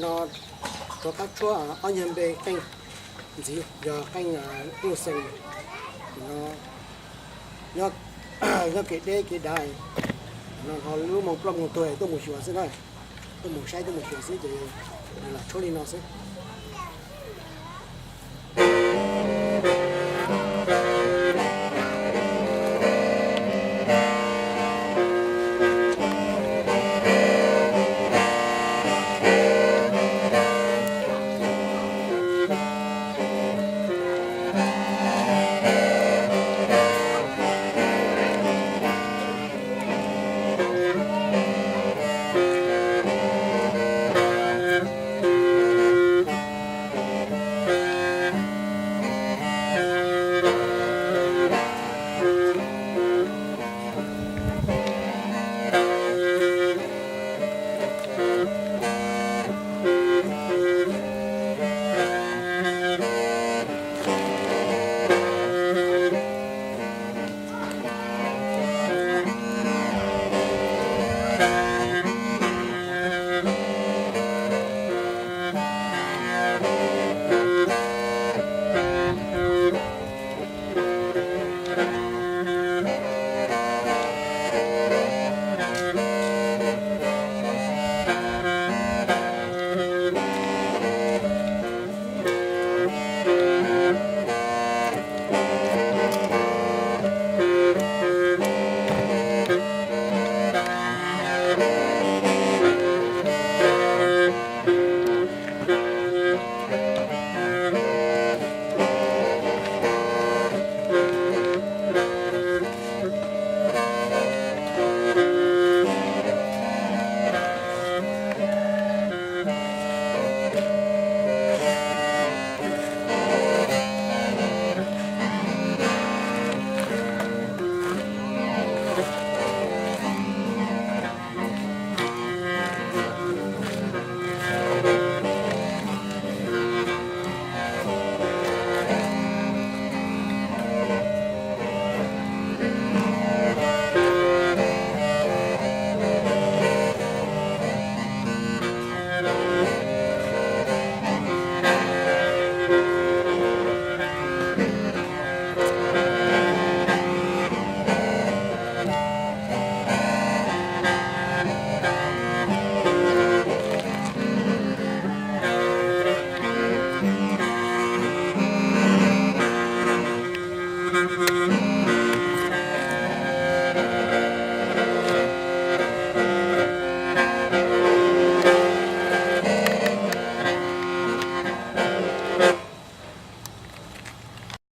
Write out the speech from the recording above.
No rov qab tshuab ob nyuag npe qeej ntxiv yog qeej Nuj Xees no, nyob kev deb kev dav no, lub moos ploj moos tuag tuaj mus xyuas xwb na, tuaj mus saib tuaj mus xyuas xwb ces lam tshuab li no xwb.